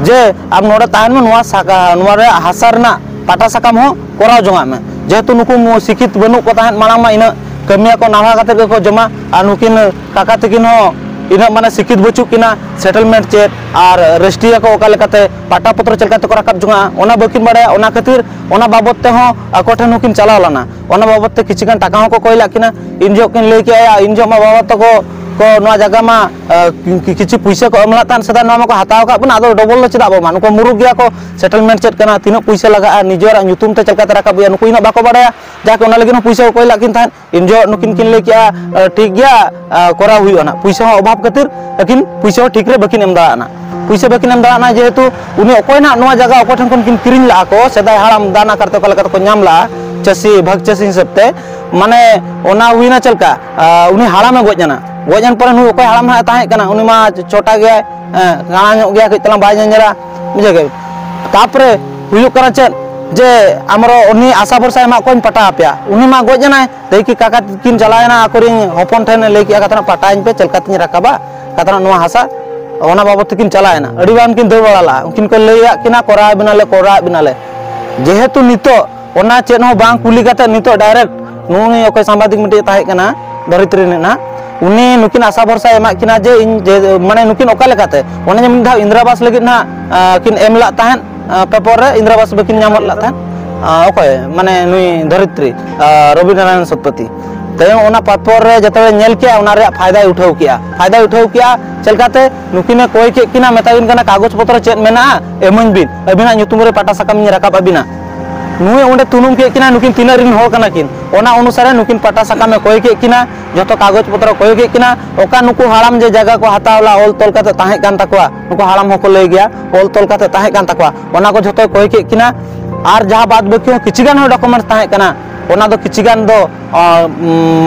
ᱡᱮ ᱟᱢ ᱱᱚᱰᱮ ᱛᱟᱦᱮᱱ ᱢᱮ, ᱱᱚᱣᱟ ᱥᱟᱠᱟ-, ᱱᱚᱣᱟ ᱨᱮᱭᱟᱜ ᱦᱟᱥᱟ ᱨᱮᱱᱟᱜ ᱯᱟᱴᱟ ᱥᱟᱠᱟᱢ ᱦᱚᱸ ᱠᱚᱨᱟᱣ ᱡᱚᱝᱟᱜ ᱢᱮ᱾ ᱡᱮᱦᱮᱛᱩ ᱱᱩᱠᱩ ᱢᱩ-, ᱥᱤᱠᱷᱤᱛ ᱵᱟᱹᱱᱩᱜ ᱠᱚ ᱛᱟᱦᱮᱸᱫ, ᱢᱟᱲᱟᱝ ᱢᱟ ᱤᱱᱟᱹᱜ ᱠᱟᱹᱢᱤᱭᱟᱠᱚ, ᱱᱟᱞᱦᱟ ᱠᱟᱛᱮ ᱜᱮᱠᱚ ᱡᱚᱢᱟ, ᱟᱨ ᱱᱩᱠᱤᱱ ᱠᱟᱠᱟ ᱛᱟᱹᱠᱤᱱ ᱦᱚᱸ ᱤᱱᱟᱹᱜ ᱢᱟᱱᱮ ᱥᱤᱠᱷᱤᱛ ᱵᱟᱹᱪᱩᱜ ᱠᱤᱱᱟ, ᱥᱮᱴᱮᱞᱢᱮᱱᱴ ᱪᱮᱫ ᱟᱨ ᱨᱮᱥᱴᱤᱭᱟᱠᱚ ᱚᱠᱟ ᱞᱮᱠᱟᱛᱮ, ᱯᱟᱴᱟ ᱯᱚᱛᱨᱚ ᱪᱮᱫ ᱞᱮᱠᱟᱛᱮ ᱠᱚ ᱨᱟᱠᱟᱵ ᱡᱚᱝᱟ, ᱚᱱᱟ ᱵᱟᱹᱠᱤᱱ ᱵᱟᱲᱟᱭᱟ᱾ ᱚᱱᱟ ᱠᱷᱟᱹᱛᱤᱨ ᱚᱱᱟ ᱵᱟᱵᱚᱫ ᱛᱮᱦᱚᱸ ᱟᱠᱚ ᱴᱷᱮᱱ ᱦᱚᱸᱠᱤᱱ ᱪᱟᱞᱟᱣ ᱞᱮᱱᱟ᱾ ᱚᱱᱟ ᱵᱟᱵᱚᱫ ᱛᱮ ᱠᱤᱪᱷᱤ ᱜᱟᱱ ᱴᱟᱠᱟ ᱦᱚᱸᱠᱚ ᱠᱚᱭ ᱞᱮᱫ ᱠᱤᱱᱟ᱾ ᱤᱱ ᱡᱚᱦᱚᱜ ᱠᱤᱱ ᱞᱟᱹᱭ ᱠᱮᱜᱼᱟ, ᱤᱱ ᱡᱚᱦᱚᱜ ᱢᱟ ᱵᱟᱵᱟ ᱛᱟᱠᱚ ᱠᱚ ᱱᱚᱣᱟ ᱡᱟᱭᱜᱟ ᱢᱟ, ᱟᱸ, ᱠᱤ-, ᱠᱤᱪᱷᱩ ᱯᱩᱭᱥᱟᱹ ᱠᱚ ᱮᱢ ᱞᱮᱫ ᱛᱟᱦᱮᱸᱫ ᱥᱮᱫᱟᱭ, ᱱᱚᱣᱟ ᱢᱟᱠᱚ ᱦᱟᱛᱟᱣ ᱟᱠᱟᱫ ᱵᱚᱱᱟ, ᱟᱫᱚ ᱰᱚᱵᱚᱞ ᱫᱚ ᱪᱮᱫᱟᱜ ᱵᱚ ᱮᱢᱟ? ᱱᱩᱠᱩ ᱢᱩᱨᱩᱠ ᱜᱮᱭᱟ ᱠᱚ, ᱥᱮᱴᱮᱞᱢᱮᱱᱴ ᱪᱮᱫ ᱠᱟᱱᱟ, ᱛᱤᱱᱟᱹᱜ ᱯᱩᱭᱥᱟᱹ ᱞᱟᱜᱟᱜᱼᱟ, ᱱᱤᱡᱮᱨᱟᱜ ᱧᱩᱛᱩᱢ ᱛᱮ ᱪᱮᱫ ᱞᱮᱠᱟᱛᱮ ᱨᱟᱠᱟᱵ ᱦᱩᱭᱩᱜᱼᱟ, ᱱᱩᱠᱩ ᱤᱱᱟᱹᱜ ᱵᱟᱠᱚ ᱵᱟᱲᱟᱭᱟ᱾ ᱡᱟᱠ, ᱚᱱᱟ ᱞᱟᱹᱜᱤᱫ ᱦᱚᱸ ᱯᱩᱭᱥᱟᱹ ᱠᱚ ᱠᱚᱭ ᱞᱮᱫ ᱠᱤᱱ ᱛᱟᱦᱮᱸᱫ᱾ ᱤᱱ ᱡᱚᱦᱚᱜ ᱱᱩᱠᱤᱱ ᱠᱤᱱ ᱞᱟᱹᱭ ᱠᱮᱜᱼᱟ, ᱟᱸ, ᱴᱷᱤᱠ ᱜᱮᱭᱟ, ᱟᱸ, ᱠᱚᱨᱟᱣ ᱦᱩᱭᱩᱜᱼᱟ ᱱᱟᱜ, ᱯᱩᱭᱥᱟᱹ ᱦᱚᱸ ᱚᱵᱷᱟᱵᱽ ᱠᱷᱟᱹᱛᱤᱨ ᱟᱹᱠᱤᱱ ᱯᱩᱭᱥᱟᱹ ᱦᱚᱸ ᱴᱷᱤᱠ ᱨᱮ ᱵᱟᱹᱠᱤᱱ ᱮᱢ ᱫᱟᱲᱮᱭᱟᱜᱼᱟ᱾ ᱯᱩᱭᱥᱟᱹ ᱵᱟᱹᱠᱤᱱ ᱮᱢ ᱫᱟᱲᱮᱭᱟᱜᱼᱟ, ᱡᱮᱦᱮᱛᱩ ᱩᱱᱤ ᱚᱠᱚᱭ ᱱᱟᱜ ᱱᱚᱣᱟ ᱡᱟᱭᱜᱟ ᱚᱠᱚᱭ ᱴᱷᱮᱱ ᱠᱷᱚᱱ ᱠᱤᱱ ᱠᱤᱨᱤᱧ ᱞᱟᱜᱼᱟ ᱠᱚ, ᱥᱮᱫᱟᱭ ᱦᱟᱲᱟᱢ ᱫᱟᱱ ᱟᱠᱟᱨ ᱛᱮ ᱚᱠᱟ ᱞᱮᱠᱟ ᱛᱮᱠᱚ ᱧᱟᱢ ᱞᱟᱜᱼᱟ, ᱪᱟᱹᱥᱤ, ᱵᱷᱟᱜᱽ ᱪᱟᱹᱥᱤ ᱦᱤᱥᱟᱹᱵ ᱛᱮ, ᱢᱟᱱᱮ ᱚᱱᱟ ᱦᱩᱭᱱᱟ ᱪᱮᱫ ᱞᱮᱠᱟ, ᱟᱸ, ᱩᱱᱤ ᱦᱟᱲᱟᱢᱮ ᱜᱚᱡ ᱮᱱᱟ᱾ ᱜᱚᱡ ᱮᱱ ᱯᱚᱨᱮ ᱱᱩᱭ ᱚᱠᱚᱭ ᱦᱟᱲᱟᱢ ᱱᱟᱜ ᱮ ᱛᱟᱦᱮᱸ ᱠᱟᱱᱟ, ᱩᱱᱤ ᱢᱟ ᱪᱷᱚᱴᱟ ᱜᱮᱭᱟᱭ, ᱦᱮᱸ, ᱠᱟᱬᱟ ᱧᱚᱜ ᱜᱮᱭᱟ, ᱠᱟᱹᱡ ᱛᱟᱞᱟᱝ ᱵᱟᱭ ᱧᱮᱧᱮᱞᱟ, ᱵᱩᱡᱷᱟᱹᱣ ᱠᱮᱫ? ᱛᱟᱯᱚᱨᱮ ᱦᱩᱭᱩᱜ ᱠᱟᱱᱟ ᱪᱮᱫ, ᱡᱮ ᱟᱢᱨᱚ ᱩᱱᱤ ᱟᱥᱟ ᱵᱷᱚᱨᱥᱟ ᱮᱢᱟᱜ ᱠᱚᱣᱟᱧ ᱯᱟᱴᱟ ᱟᱯᱮᱭᱟ, ᱩᱱᱤ ᱢᱟ ᱜᱚᱡ ᱮᱱᱟᱭ, ᱛᱮᱭ ᱠᱤ ᱠᱟᱠᱟ ᱛᱟᱹᱠᱤᱱ ᱪᱟᱞᱟᱣ ᱮᱱᱟ ᱟᱠᱚᱨᱮᱱ ᱦᱚᱯᱚᱱ ᱴᱷᱮᱱ, ᱞᱟᱹᱭ ᱠᱮᱜᱼᱟ, "ᱠᱟᱛᱷᱟ ᱨᱮᱱᱟᱜ ᱯᱟᱴᱟᱧ ᱯᱮ, ᱪᱮᱫ ᱞᱮᱠᱟᱛᱤᱧ ᱨᱟᱠᱟᱵᱟ ᱠᱟᱛᱷᱟ ᱨᱮᱱᱟᱜ ᱱᱚᱣᱟ ᱦᱟᱥᱟ?" ᱚᱱᱟ ᱵᱟᱵᱚᱫ ᱛᱮᱠᱤᱱ ᱪᱟᱞᱟᱣ ᱮᱱᱟ᱾ ᱟᱹᱰᱤ ᱜᱟᱱ ᱠᱤᱱ ᱫᱟᱹᱲ ᱵᱟᱲᱟ ᱞᱟᱜᱼᱟ, ᱩᱱᱠᱤᱱ ᱠᱚ ᱞᱟᱹᱭᱟᱫ ᱠᱤᱱᱟ, "ᱠᱚᱨᱟᱣ ᱵᱤᱱᱟᱞᱮ, ᱠᱚᱨᱟᱣ ᱵᱤᱱᱟᱞᱮ᱾" ᱡᱮᱦᱮᱛᱩ ᱱᱤᱛᱚᱜ ᱚᱱᱟ ᱪᱮᱫ ᱦᱚᱸ ᱵᱟᱝ ᱠᱩᱞᱤ ᱠᱟᱛᱮ ᱱᱤᱛᱚᱜ ᱰᱟᱭᱨᱮᱠᱴ ᱱᱩᱭ ᱚᱠᱚᱭ ᱥᱟᱢᱵᱟᱫᱤᱠ ᱢᱤᱫᱴᱮᱡ ᱛᱟᱦᱮᱸ ᱠᱟᱱᱟ, ᱫᱷᱚᱨᱤᱛᱨᱤ ᱨᱤᱱᱤᱡ ᱱᱟᱦᱟᱜ, ᱩᱱᱤ ᱱᱩᱠᱤᱱ ᱟᱥᱟ ᱵᱷᱚᱨᱥᱟᱭ ᱮᱢᱟᱜ ᱠᱤᱱᱟ ᱡᱮ ᱤᱧ ᱡᱮ, ᱢᱟᱱᱮ ᱱᱩᱠᱤᱱ ᱚᱠᱟ ᱞᱮᱠᱟᱛᱮ, ᱚᱱᱮ ᱡᱮ ᱢᱤᱫ ᱫᱷᱟᱣ ᱤᱱᱫᱨᱟᱵᱟᱥ ᱞᱟᱹᱜᱤᱫ ᱱᱟᱦᱟᱜ, ᱟᱸ, ᱠᱤᱱ ᱮᱢ ᱞᱟᱜ ᱛᱟᱦᱮᱸᱫ, ᱟᱸ, ᱯᱮᱯᱚᱨ ᱨᱮ ᱤᱱᱫᱨᱟᱵᱟᱥ ᱵᱟᱹᱠᱤᱱ ᱧᱟᱢ ᱞᱟᱜ ᱛᱟᱦᱮᱸᱫ, ᱟᱸ, ᱚᱠᱚᱭ, ᱢᱟᱱᱮ ᱱᱩᱭ ᱫᱷᱚᱨᱤᱛᱨᱤ, ᱟᱸ, ᱨᱚᱵᱤ ᱱᱟᱨᱟᱭᱚᱱ ᱥᱚᱛᱯᱚᱛᱤ᱾ ᱛᱟᱭᱚᱢ ᱚᱱᱟ ᱯᱟᱛᱯᱚᱨ ᱨᱮ ᱡᱚᱛᱚ ᱦᱚᱲᱮ ᱧᱮᱞ ᱠᱮᱜᱼᱟ, ᱚᱱᱟ ᱨᱮᱭᱟᱜ ᱯᱷᱟᱭᱫᱟᱭ ᱩᱴᱷᱟᱹᱣ ᱠᱮᱜᱼᱟ᱾ ᱯᱷᱟᱭᱫᱟᱭ ᱩᱴᱷᱟᱹᱣ ᱠᱮᱜᱼᱟ ᱪᱮᱫ ᱞᱮᱠᱟᱛᱮ? ᱱᱩᱠᱤᱱᱮ ᱠᱚᱭ ᱠᱮᱫ ᱠᱤᱱᱟ, ᱢᱮᱛᱟᱣᱟᱠᱤᱱ ᱠᱟᱱᱟ, "ᱠᱟᱜᱚᱡᱽ ᱯᱚᱛᱨᱚ ᱪᱮᱫ ᱢᱮᱱᱟᱜᱼᱟ, ᱮᱢᱟᱹᱧ ᱵᱤᱱ, ᱟᱹᱵᱤᱱᱟᱜ ᱧᱩᱛᱩᱢ ᱨᱮ ᱯᱟᱴᱟ ᱥᱟᱠᱟᱢ ᱤᱧ ᱨᱟᱠᱟᱵ ᱟᱹᱵᱤᱱᱟ᱾" ᱱᱩᱭ ᱚᱸᱰᱮ ᱛᱩᱱᱩᱢ ᱠᱮᱫ ᱠᱤᱱᱟ, ᱱᱩᱠᱤᱱ ᱛᱤᱱᱟᱹᱜ ᱨᱤᱱ ᱦᱚᱲ ᱠᱟᱱᱟ ᱠᱤᱱ, ᱚᱱᱟ ᱚᱱᱩᱥᱟᱨᱮ ᱱᱩᱠᱤᱱ ᱯᱟᱴᱟ ᱥᱟᱠᱟᱢᱮ ᱠᱚᱭ ᱠᱮᱫ ᱠᱤᱱᱟ, ᱡᱚᱛᱚ ᱠᱟᱜᱚᱡᱽ ᱯᱚᱛᱨᱚ ᱠᱚᱭ ᱠᱮᱫ ᱠᱤᱱᱟ᱾ ᱚᱠᱟ ᱱᱩᱠᱩ ᱦᱟᱲᱟᱢ ᱡᱮ ᱡᱟᱭᱜᱟ ᱠᱚ ᱦᱟᱛᱟᱣ ᱞᱟ, ᱚᱞ ᱛᱚᱞ ᱠᱟᱛᱮ ᱛᱟᱦᱮᱸ ᱠᱟᱱ ᱛᱟᱠᱚᱣᱟ, ᱱᱩᱠᱩ ᱦᱟᱲᱟᱢ ᱦᱚᱸᱠᱚ ᱞᱟᱹᱭ ᱜᱮᱭᱟ, ᱚᱞ ᱛᱚᱞ ᱠᱟᱛᱮ ᱛᱟᱦᱮᱸ ᱠᱟᱱ ᱛᱟᱠᱚᱣᱟ, ᱚᱱᱟ ᱠᱚ ᱡᱷᱚᱛᱚᱭ ᱠᱚᱭ ᱠᱮᱫ ᱠᱤᱱᱟ᱾ ᱟᱨ ᱡᱟᱦᱟᱸ ᱵᱟᱫ ᱵᱟᱹᱠᱤ ᱦᱚᱸ ᱠᱤᱪᱷᱩ ᱜᱟᱱ ᱦᱚᱸ ᱰᱚᱠᱩᱢᱮᱱᱴᱥ ᱛᱟᱦᱮᱸ ᱠᱟᱱᱟ, ᱚᱱᱟ ᱫᱚ ᱠᱤᱪᱷᱩ ᱜᱟᱱ ᱫᱚ, ᱟᱸ,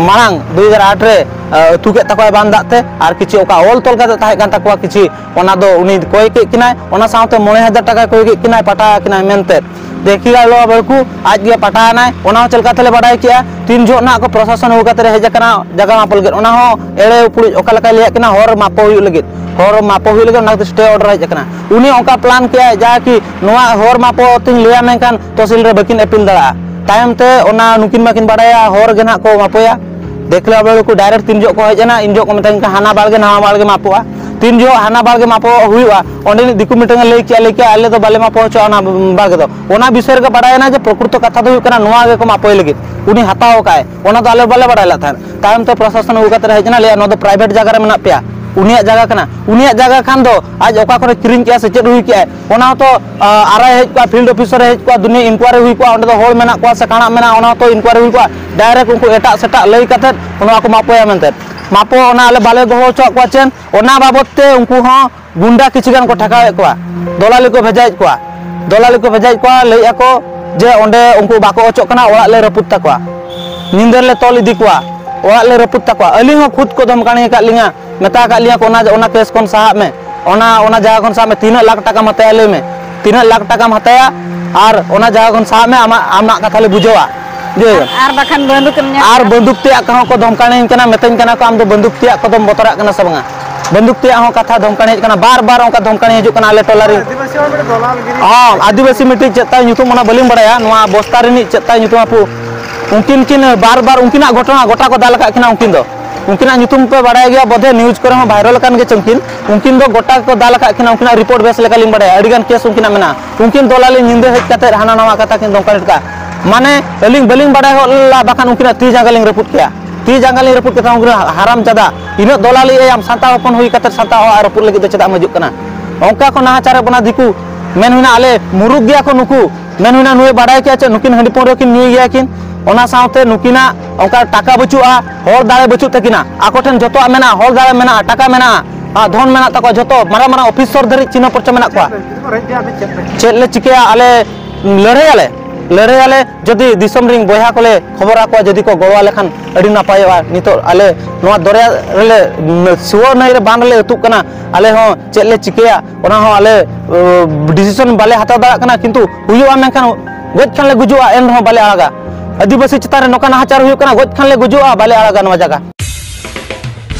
ᱢᱟᱲᱟᱝ ᱫᱩ ᱦᱟᱡᱟᱨ ᱟᱴ ᱨᱮ, ᱟᱸ, ᱟᱹᱛᱩ ᱠᱮᱫ ᱛᱟᱠᱚᱣᱟᱭ ᱵᱟᱱ ᱫᱟᱜ ᱛᱮ, ᱟᱨ ᱠᱤᱪᱷᱩ ᱚᱠᱟ ᱚᱞ ᱛᱚᱞ ᱠᱟᱛᱮ ᱛᱟᱦᱮᱸ ᱠᱟᱱ ᱛᱟᱠᱚᱣᱟ ᱠᱤᱪᱷᱩ, ᱚᱱᱟ ᱫᱚ ᱩᱱᱤ ᱠᱚᱭ ᱠᱮᱫ ᱠᱤᱱᱟᱭ, ᱚᱱᱟ ᱥᱟᱶᱛᱮ ᱢᱚᱬᱮ ᱦᱟᱡᱟᱨ ᱴᱟᱠᱟᱭ ᱠᱚᱭ ᱠᱮᱫ ᱠᱤᱱᱟᱭ, ᱯᱟᱴᱟ ᱠᱤᱱᱟᱭ ᱢᱮᱱᱛᱮ᱾ ᱫᱮᱠᱷᱤ ᱜᱮᱞᱚ ᱵᱟᱹᱲᱠᱩ ᱟᱡ ᱜᱮ ᱯᱟᱴᱟᱭᱮᱱᱟᱭ, ᱚᱱᱟ ᱦᱚᱸ ᱪᱮᱫ ᱞᱮᱠᱟ ᱛᱮᱞᱮ ᱵᱟᱰᱟᱭ ᱠᱮᱜᱼᱟ? ᱛᱤᱱ ᱡᱚᱦᱚᱜ ᱱᱟᱜ ᱠᱚ ᱯᱨᱚᱥᱟᱥᱚᱱ ᱟᱹᱜᱩ ᱠᱟᱛᱮ ᱨᱮ ᱦᱮᱡ ᱟᱠᱟᱱᱟ ᱡᱟᱭᱜᱟ ᱢᱟᱯ ᱞᱟᱹᱜᱤᱫ, ᱚᱱᱟ ᱦᱚᱸ ᱮᱲᱮ ᱩᱯᱲᱩᱡ ᱚᱠᱟ ᱞᱮᱠᱟᱭ ᱞᱟᱹᱭᱟᱜ ᱠᱤᱱᱟ, ᱦᱚᱨ ᱢᱟᱯᱚ ᱦᱩᱭᱩᱜ ᱞᱟᱹᱜᱤᱫ, ᱦᱚᱨ ᱢᱟᱯᱚ ᱦᱩᱭᱩᱜ ᱞᱟᱹᱜᱤᱫ, ᱚᱱᱟ ᱠᱷᱟᱹᱛᱤᱨ ᱥᱴᱮ ᱚᱨᱰᱟᱨ ᱦᱮᱡ ᱟᱠᱟᱱᱟ᱾ ᱩᱱᱤ ᱚᱱᱠᱟ ᱯᱞᱟᱱ ᱠᱮᱜᱼᱟᱭ, ᱡᱟᱦᱟᱸ ᱠᱤ ᱱᱚᱣᱟ ᱦᱚᱨ ᱢᱟᱯᱚ ᱛᱤᱧ ᱞᱟᱹᱭᱟ, ᱢᱮᱱᱠᱷᱟᱱ ᱛᱚᱦᱥᱤᱞ ᱨᱮ ᱵᱟᱹᱠᱤᱱ ᱟᱹᱯᱤᱞ ᱫᱟᱲᱮᱭᱟᱜᱼᱟ᱾ ᱛᱟᱭᱚᱢ ᱛᱮ ᱚᱱᱟ ᱱᱩᱠᱤᱱ ᱢᱟᱠᱤᱱ ᱵᱟᱰᱟᱭᱟ, ᱦᱚᱨ ᱜᱮ ᱱᱟᱦᱟᱜ ᱠᱚ ᱢᱟᱯᱚᱭᱟ᱾ ᱫᱮᱠᱷᱞᱟ ᱵᱮᱲᱠᱩ ᱰᱟᱭᱨᱮᱠᱴ ᱛᱤᱱ ᱡᱚᱦᱚᱜ ᱠᱚ ᱦᱮᱡ ᱮᱱᱟ, ᱤᱱ ᱡᱚᱦᱚᱜ ᱠᱚ ᱢᱮᱛᱟᱧ ᱠᱟᱱᱟ, "ᱦᱟᱱᱟ ᱵᱟᱲᱜᱮ ᱱᱟᱣᱟ ᱵᱟᱲᱜᱮ ᱢᱟᱯᱚᱜᱼᱟ᱾" ᱛᱤᱱ ᱡᱚᱦᱚᱜ ᱦᱟᱱᱟ ᱵᱟᱲᱜᱮ ᱢᱟᱯᱚᱜ ᱦᱩᱭᱩᱜᱼᱟ, ᱚᱸᱰᱮᱱᱤᱡ ᱫᱤᱠᱩ ᱢᱤᱫᱴᱟᱝ ᱮ ᱞᱟᱹᱭ ᱠᱮᱜᱼᱟ, ᱞᱟᱹᱭ ᱠᱮᱜᱼᱟ, "ᱟᱞᱮ ᱫᱚ ᱵᱟᱞᱮ ᱢᱟᱯᱚ ᱦᱚᱪᱚᱜᱼᱟ ᱚᱱᱟ ᱵᱟᱲᱜᱮ ᱫᱚ᱾" ᱚᱱᱟ ᱵᱤᱥᱚᱭ ᱨᱮᱜᱮ ᱵᱟᱰᱟᱭᱮᱱᱟ ᱡᱮ ᱯᱨᱚᱠᱨᱤᱛᱚ ᱠᱟᱛᱷᱟ ᱫᱚ ᱦᱩᱭᱩᱜ ᱠᱟᱱᱟ ᱱᱚᱣᱟ ᱜᱮᱠᱚ ᱢᱟᱯᱚᱭ ᱞᱟᱹᱜᱤᱫ, ᱩᱱᱤ ᱦᱟᱛᱟᱣ ᱟᱠᱟᱫᱼᱟᱭ, ᱚᱱᱟ ᱫᱚ ᱟᱞᱮ ᱵᱟᱞᱮ ᱵᱟᱰᱟᱭ ᱞᱮᱫ ᱛᱟᱦᱮᱸᱫ᱾ ᱛᱟᱭᱚᱢ ᱛᱮ ᱯᱨᱚᱥᱟᱥᱚᱱ ᱟᱹᱜᱩ ᱠᱟᱛᱮ ᱦᱮᱡ ᱮᱱᱟ, ᱞᱟᱹᱭᱟ, "ᱱᱚᱣᱟ ᱫᱚ ᱯᱨᱟᱭᱵᱷᱮᱴ ᱡᱟᱭᱜᱟ ᱨᱮ ᱢᱮᱱᱟᱜ ᱯᱮᱭᱟ, ᱩᱱᱤᱭᱟᱜ ᱡᱟᱭᱜᱟ ᱠᱟᱱᱟ, ᱩᱱᱤᱭᱟᱜ ᱡᱟᱭᱜᱟ ᱠᱷᱟᱱ ᱫᱚ ᱟᱡ ᱚᱠᱟ ᱠᱷᱚᱱᱮ ᱠᱤᱨᱤᱧ ᱠᱮᱜᱼᱟ ᱥᱮ ᱪᱮᱫ ᱦᱩᱭ ᱠᱮᱜᱼᱟᱭ, ᱚᱱᱟ ᱦᱚᱸᱛᱚ, ᱟ, ᱟᱨᱟᱭ ᱦᱮᱡ ᱠᱚᱜᱼᱟ, ᱯᱷᱤᱞᱰ ᱚᱯᱷᱤᱥᱟᱨ ᱮ ᱦᱮᱡ ᱠᱚᱜᱼᱟ, ᱫᱩᱱᱤᱭᱟᱹ ᱤᱱᱠᱩᱣᱟᱨᱤ ᱦᱩᱭ ᱠᱚᱜᱼᱟ, ᱚᱸᱰᱮ ᱫᱚ ᱦᱚᱲ ᱢᱮᱱᱟᱜ ᱠᱚᱣᱟ ᱥᱮ ᱠᱟᱬᱟᱜ ᱢᱮᱱᱟᱜᱼᱟ, ᱚᱱᱟ ᱦᱚᱸᱛᱚ ᱤᱱᱠᱩᱣᱟᱨᱤ ᱦᱩᱭ ᱠᱚᱜᱼᱟ᱾ ᱰᱟᱭᱨᱮᱠᱴ ᱩᱱᱠᱩ ᱮᱴᱟᱜ ᱥᱮᱴᱟᱜ ᱞᱟᱹᱭ ᱠᱟᱛᱮ ᱱᱚᱣᱟ ᱠᱚ ᱢᱟᱯᱚᱭᱟ ᱢᱮᱱᱛᱮ, ᱢᱟᱯᱚ ᱚᱱᱟ ᱟᱞᱮ ᱵᱟᱞᱮ ᱫᱚᱦᱚ ᱦᱚᱪᱚᱣᱟᱜ ᱠᱚᱣᱟ ᱪᱮᱫ, ᱚᱱᱟ ᱵᱟᱵᱚᱛ ᱛᱮ ᱩᱱᱠᱩ ᱦᱚᱸ ᱜᱩᱱᱰᱟ ᱠᱤᱪᱷᱩ ᱜᱟᱱ ᱠᱚ ᱴᱷᱟᱠᱟᱣᱮᱫ ᱠᱚᱣᱟ, ᱫᱚᱞᱟᱞᱤ ᱠᱚ ᱵᱷᱮᱡᱟᱭᱮᱫ ᱠᱚᱣᱟ, ᱫᱚᱞᱟᱞᱤ ᱠᱚ ᱵᱷᱮᱡᱟᱭᱮᱫ ᱠᱚᱣᱟ, ᱞᱟᱹᱭᱮᱫᱼᱟ ᱠᱚ ᱡᱮ ᱚᱸᱰᱮ ᱩᱱᱠᱩ ᱵᱟᱠᱚ ᱚᱪᱚᱜ ᱠᱟᱱᱟ, ᱚᱲᱟᱜ ᱞᱮ ᱨᱟᱹᱯᱩᱫ ᱛᱟᱠᱚᱣᱟ, ᱧᱤᱫᱟᱹ ᱨᱮᱞᱮ ᱛᱚᱞ ᱤᱫᱤ ᱠᱚᱣᱟ, ᱚᱲᱟᱜ ᱞᱮ ᱨᱟᱹᱯᱩᱫ ᱛᱟᱠᱚᱣᱟ᱾ ᱟᱹᱞᱤᱧ ᱦᱚᱸ ᱠᱷᱩᱫ ᱠᱚ ᱫᱷᱚᱢᱠᱟᱣ ᱟᱠᱟᱫ ᱞᱤᱧᱟ, ᱢᱮᱛᱟ ᱟᱠᱟᱫ ᱞᱤᱧᱟ ᱠᱚ, "ᱚᱱᱟ, ᱚᱱᱟ ᱠᱮᱥ ᱠᱷᱚᱱ ᱥᱟᱦᱟᱜ ᱢᱮ, ᱚᱱᱟ, ᱚᱱᱟ ᱡᱟᱭᱜᱟ ᱠᱷᱚᱱ ᱥᱟᱦᱟᱜ ᱢᱮ, ᱛᱤᱱᱟᱹᱜ ᱞᱟᱠᱷ ᱴᱟᱠᱟᱢ ᱦᱟᱛᱟᱭᱟ ᱞᱟᱹᱭ ᱢᱮ, ᱛᱤᱱᱟᱹᱜ ᱞᱟᱠᱷ ᱴᱟᱠᱟᱢ ᱦᱟᱛᱟᱭᱟ, ᱟᱨ ᱚᱱᱟ ᱡᱟᱭᱜᱟ ᱠᱷᱚᱱ ᱥᱟᱦᱟᱜ ᱢᱮ, ᱟᱢᱟᱜ, ᱟᱢᱟᱜ ᱠᱟᱛᱷᱟ ᱞᱮ ᱵᱩᱡᱷᱟᱹᱣᱟ᱾" ᱵᱩᱡᱷᱟᱹᱣ ᱠᱮᱫᱟᱢ? ᱟᱨ ᱵᱟᱠᱷᱟᱱ ᱵᱟᱹᱱᱫᱩᱠ ᱮᱢ ᱧᱟᱢ ᱟᱨ ᱠᱮᱭᱟ᱾ ᱵᱟᱹᱱᱫᱩᱠ ᱛᱮᱭᱟᱜ ᱠᱚᱦᱚᱸ ᱠᱚ ᱫᱷᱚᱢᱠᱟᱣᱤᱧ ᱠᱟᱱᱟ, ᱢᱮᱛᱟᱹᱧ ᱠᱟᱱᱟ ᱠᱚ, "ᱟᱢ ᱫᱚ ᱵᱟᱹᱱᱫᱩᱠ ᱛᱮᱭᱟᱜ ᱠᱚᱫᱚᱢ ᱵᱚᱛᱚᱨᱟᱜ ᱠᱟᱱᱟ ᱥᱮ ᱵᱟᱝᱟ?" ᱵᱟᱹᱱᱫᱩᱠ ᱛᱮᱭᱟᱜ ᱦᱚᱸ ᱠᱟᱛᱷᱟ ᱫᱷᱚᱢᱠᱟᱣ ᱦᱮᱡ ᱠᱟᱱᱟ, ᱵᱟᱨ ᱵᱟᱨ ᱚᱱᱠᱟ ᱫᱷᱚᱢᱠᱟᱣ ᱦᱤᱡᱩᱜ ᱠᱟᱱᱟ ᱟᱞᱮ ᱴᱚᱞᱟ ᱨᱮ᱾ ᱟᱹᱫᱤᱵᱟᱹᱥᱤ ᱦᱚᱲ ᱢᱤᱫᱴᱮᱱ ᱫᱚᱞᱟᱞ ᱜᱤᱨᱤ᱾ ᱦᱚᱸ, ᱟᱹᱫᱤᱵᱟᱹᱥᱤ ᱢᱤᱫᱴᱤᱡ ᱪᱮᱫ ᱛᱟᱭ ᱧᱩᱛᱩᱢ, ᱚᱱᱟ ᱵᱟᱹᱞᱤᱧ ᱵᱟᱲᱟᱭᱟ, ᱱᱚᱣᱟ ᱵᱚᱥᱛᱟ ᱨᱤᱱᱤᱡ ᱪᱮᱫ ᱛᱟᱭ ᱧᱩᱛᱩᱢ ᱟᱯᱩ, ᱩᱱᱠᱤᱱ ᱠᱤᱱ ᱵᱟᱨ ᱵᱟᱨ ᱩᱱᱠᱤᱱᱟᱜ ᱜᱷᱚᱴᱚᱱᱟ ᱜᱚᱴᱟ ᱠᱚ ᱫᱟᱞ ᱟᱠᱟᱫ ᱠᱤᱱᱟ ᱩᱱᱠᱤᱱ ᱫᱚ᱾ ᱩᱱᱠᱤᱱᱟᱜ ᱧᱩᱛᱩᱢ ᱯᱮ ᱵᱟᱲᱟᱭ ᱜᱮᱭᱟ ᱵᱚᱫᱷᱮ, ᱱᱤᱭᱩᱡᱽ ᱠᱚᱨᱮ ᱦᱚᱸ ᱵᱷᱟᱭᱨᱟᱞ ᱟᱠᱟᱱ ᱜᱮ ᱪᱚᱝ ᱠᱤᱱ᱾ ᱩᱱᱠᱤᱱ ᱫᱚ ᱜᱚᱴᱟ ᱜᱮᱠᱚ ᱫᱟᱞ ᱟᱠᱟᱫ ᱠᱤᱱᱟ, ᱩᱱᱠᱤᱱᱟᱜ ᱨᱤᱯᱳᱨᱴ ᱵᱮᱥ ᱞᱮᱠᱟᱞᱤᱧ ᱵᱟᱲᱟᱭᱟ, ᱟᱹᱰᱤᱜᱟᱱ ᱠᱮᱥ ᱩᱱᱠᱤᱱᱟᱜ ᱢᱮᱱᱟᱜᱼᱟ᱾ ᱩᱱᱠᱤᱱ ᱫᱚᱞᱟᱞᱤ ᱧᱤᱫᱟᱹ ᱦᱮᱡ ᱠᱟᱛᱮᱫ ᱦᱟᱱᱟ ᱱᱟᱣᱟ ᱠᱟᱛᱷᱟ ᱠᱤᱱ ᱫᱚᱝᱠᱟᱱ ᱠᱟᱜᱼᱟ᱾ ᱢᱟᱱᱮ ᱟᱹᱞᱤᱧ ᱵᱟᱹᱞᱤᱧ ᱵᱟᱰᱟᱭ ᱦᱚᱫ ᱞᱮᱫᱟ, ᱵᱟᱠᱷᱟᱱ ᱩᱱᱠᱤᱱᱟᱜ ᱛᱤ ᱡᱟᱸᱜᱟ ᱞᱤᱧ ᱨᱟᱹᱯᱩᱫ ᱠᱮᱭᱟ᱾ ᱛᱤ ᱡᱟᱸᱜᱟ ᱞᱤᱧ ᱨᱟᱹᱯᱩᱫ ᱠᱮᱫᱟ, ᱩᱱᱠᱤᱱ ᱦᱟᱨᱟᱢ ᱡᱟᱫᱟ, ᱤᱱᱟᱹᱜ ᱫᱚᱞᱟᱞᱤ ᱮᱭᱟᱢ ᱥᱟᱱᱛᱟᱲ ᱦᱚᱯᱚᱱ ᱦᱩᱭ ᱠᱟᱛᱮ ᱥᱟᱱᱛᱟᱲ ᱦᱚᱲᱟᱜ ᱨᱟᱹᱯᱩᱫ ᱞᱟᱹᱜᱤᱫ ᱫᱚ ᱪᱮᱫᱟᱜ ᱮᱢ ᱦᱤᱡᱩᱜ ᱠᱟᱱᱟ? ᱚᱱᱠᱟ ᱠᱚ ᱱᱟᱦᱟᱪᱟᱨᱮᱫ ᱵᱚᱱᱟ ᱫᱤᱠᱩ᱾ ᱢᱮᱱ ᱦᱩᱭᱱᱟ ᱟᱞᱮ ᱢᱩᱨᱩᱠ ᱜᱮᱭᱟ ᱠᱚ ᱱᱩᱠᱩ, ᱢᱮᱱ ᱦᱩᱭᱱᱟ ᱱᱩᱭᱮ ᱵᱟᱰᱟᱭ ᱠᱮᱭᱟ ᱪᱮᱫ, ᱱᱩᱠᱤᱱ ᱦᱟᱺᱰᱤ ᱯᱟᱹᱣᱨᱟᱹ ᱠᱤᱱ ᱧᱩᱭ ᱜᱮᱭᱟ ᱠᱤᱱ, ᱚᱱᱟ ᱥᱟᱶᱛᱮ ᱱᱩᱠᱤᱱᱟᱜ ᱚᱱᱠᱟ ᱴᱟᱠᱟ ᱵᱟᱹᱪᱩᱜᱼᱟ, ᱦᱚᱲ ᱫᱟᱲᱮ ᱵᱟᱹᱪᱩᱜ ᱛᱟᱹᱠᱤᱱᱟ᱾ ᱟᱠᱚ ᱴᱷᱮᱱ ᱡᱚᱛᱚᱣᱟᱜ ᱢᱮᱱᱟᱜᱼᱟ, ᱦᱚᱲ ᱫᱟᱲᱮ ᱢᱮᱱᱟᱜᱼᱟ, ᱴᱟᱠᱟ ᱢᱮᱱᱟᱜᱼᱟ, ᱟᱨ ᱫᱷᱚᱱ ᱢᱮᱱᱟᱜ ᱛᱟᱠᱚᱣᱟ, ᱡᱚᱛᱚ ᱢᱟᱨᱟᱝ ᱢᱟᱨᱟᱝ ᱚᱯᱷᱤᱥᱚᱨ ᱫᱷᱟᱹᱨᱤᱡ ᱪᱤᱱᱦᱟᱹ ᱯᱚᱨᱪᱟ ᱢᱮᱱᱟᱜ ᱠᱚᱣᱟ᱾ ᱪᱮᱫ ᱞᱮ ᱪᱤᱠᱟᱹᱭᱟ ᱟᱞᱮ? ᱞᱟᱹᱲᱦᱟᱹᱭᱟᱞᱮ, ᱞᱟᱹᱲᱦᱟᱹᱭᱟᱞᱮ᱾ ᱡᱩᱫᱤ ᱫᱤᱥᱚᱢ ᱨᱮᱱ ᱵᱚᱭᱦᱟ ᱠᱚᱞᱮ ᱠᱷᱚᱵᱚᱨ ᱟᱠᱚᱣᱟ, ᱡᱩᱫᱤ ᱠᱚ ᱜᱚᱲᱚ ᱟᱞᱮ ᱠᱷᱟᱱ ᱟᱹᱰᱤ ᱱᱟᱯᱟᱭᱚᱜᱼᱟ᱾ ᱱᱤᱛᱚᱜ ᱟᱞᱮ ᱱᱚᱣᱟ ᱫᱚᱨᱭᱟ ᱨᱮᱞᱮ, ᱥᱩᱣᱟᱹ ᱱᱟᱹᱭ ᱨᱮ ᱵᱟᱱ ᱨᱮᱞᱮ ᱟᱹᱛᱩᱜ ᱠᱟᱱᱟ᱾ ᱟᱞᱮ ᱦᱚᱸ ᱪᱮᱫ ᱞᱮ ᱪᱤᱠᱟᱹᱭᱟ, ᱚᱱᱟ ᱦᱚᱸ ᱟᱞᱮ ᱰᱤᱥᱤᱥᱚᱱ ᱵᱟᱞᱮ ᱦᱟᱛᱟᱣ ᱫᱟᱲᱮᱭᱟᱜ ᱠᱟᱱᱟ᱾ ᱠᱤᱱᱛᱩ ᱦᱩᱭᱩᱜᱼᱟ, ᱢᱮᱱᱠᱷᱟᱱ ᱜᱚᱡ ᱠᱷᱟᱱ ᱞᱮ ᱜᱩᱡᱩᱜᱼᱟ, ᱮᱱ ᱨᱮᱦᱚᱸ ᱵᱟᱞᱮ ᱟᱲᱟᱜᱟ᱾ ᱟᱹᱫᱤᱵᱟᱹᱥᱤ ᱪᱮᱛᱟᱱ ᱨᱮ ᱱᱚᱝᱠᱟ ᱱᱟᱦᱟᱪᱟᱨ ᱦᱩᱭᱩᱜ ᱠᱟᱱᱟ, ᱜᱚᱡ ᱠᱷᱟᱱ ᱞᱮ ᱜᱩᱡᱩᱜᱼᱟ, ᱵᱟᱞᱮ ᱟᱲᱟᱜᱟ ᱱᱚᱣᱟ ᱡᱟᱭᱜᱟ᱾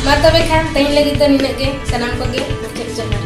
ᱢᱟ ᱛᱚᱵᱮ ᱠᱷᱟᱱ ᱛᱮᱦᱮᱧ ᱞᱟᱹᱜᱤᱫ ᱫᱚ ᱱᱤᱱᱟᱹᱜ ᱜᱮ, ᱥᱟᱱᱟᱢ ᱠᱚᱜᱮ ᱢᱩᱪᱟᱹᱫ ᱡᱚᱦᱟᱨ᱾